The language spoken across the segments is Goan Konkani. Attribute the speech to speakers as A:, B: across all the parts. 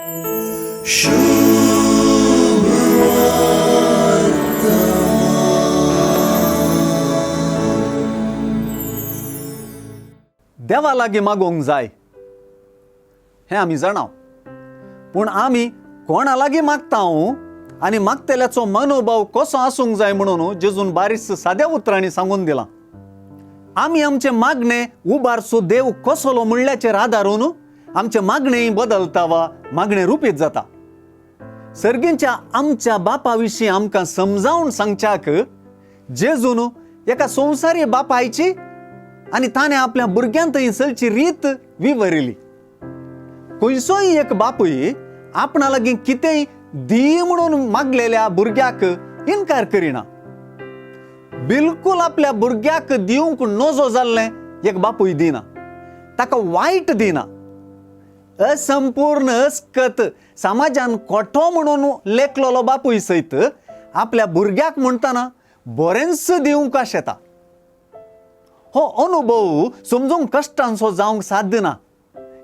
A: देवा लागीं मागोवंक जाय हें आमी जाणा, पूण आमी कोणा लागीं मागता आनी मागतल्याचो मनोभाव कसो आसूंक जाय म्हणून जेजून बारीस साद्या उतरांनी सांगून दिलां. आमी आमचे मागणे उबारचो देव कसलो म्हणल्याचेर आदारून आमचें मागणें बदलता वा मागणें रुपीत जाता. सर्गींच्या आमच्या बापा विशीं आमकां समजावन सांगच्याक जेजून एका संवसारी बापायची आनी ताणें आपल्या भुरग्यांत थंय चलची रीत विवरिली. खंयचोय एक बापूय आपणा लागीं कितेंय दी म्हणून मागलेल्या भुरग्याक इनकार करिना. बिलकुल आपल्या भुरग्याक दिवंक नजो जाल्लें एक बापूय दिना, ताका वायट दिना. असंपूर्ण अस्कत समाजान खोटो म्हणून लेखलेलो बापूय सयत आपल्या भुरग्याक म्हणटना बरेंच दिवंक आशेता. हो अनुभव समजूंक कश्टांचो जावंक साध्य ना,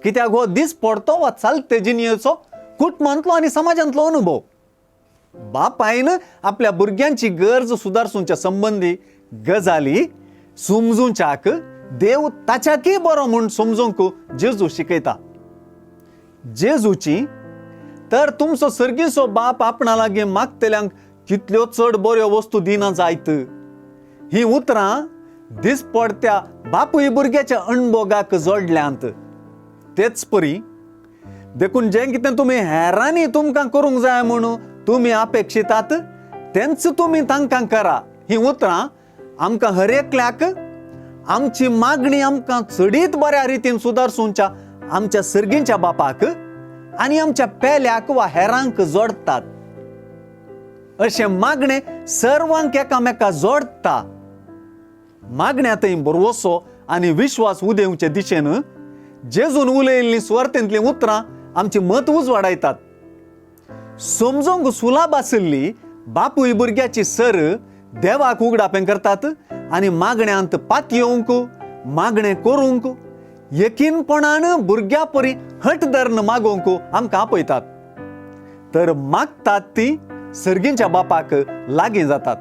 A: कित्याक हो दीस पडतो वा चालते जिणयेचो कुटुंबांतलो आनी समाजांतलो अनुभव. बापायन आपल्या भुरग्यांची गरज सुदारसूंच्या संबंदी गजाली समजूच्याक देव ताच्याकय बरो म्हूण समजूंक जेजू शिकयता. जेजूची तर तुमचो सर्गीचो बाप आपणा लागीं मागतल्यांक कितल्यो चड बऱ्यो वस्तू दिना जायत. ही उतरां दिसपडत्या बापूय भुरग्याच्या अणभोगाक जोडल्यांत. तेच परी देखून जें कितें तुमी हेरांनी तुमकां करूंक जाय म्हणून तुमी अपेक्षितात तेंच तुमी तांकां करा. ही उतरां आमकां हर एकल्याक आमची मागणी आमकां चडीत बऱ्या रितीन सुदारसूंच्या आमच्या सर्गींच्या बापाक आनी आमच्या पेल्याक वा हेरांक जोडटात. अशें मागणें सर्वांक एकामेका जोडटा. मागण्यांतय भरवसो आनी विश्वास उदेवचे दिशेन जेजून उलयल्लीं सुवार्थेंतलीं उतरां आमची मत उजवाडायतात. समजूंक सुलाभ आशिल्ली बापूय भुरग्याची सर देवाक उगडापें करतात आनी मागण्यांत पातयेवंक, मागणें करूंक, यकीनपणान भुरग्या परी हट धरून मागोवंक आमकां आपयतात. तर मागतात ती सर्गींच्या बापाक लागीं जातात.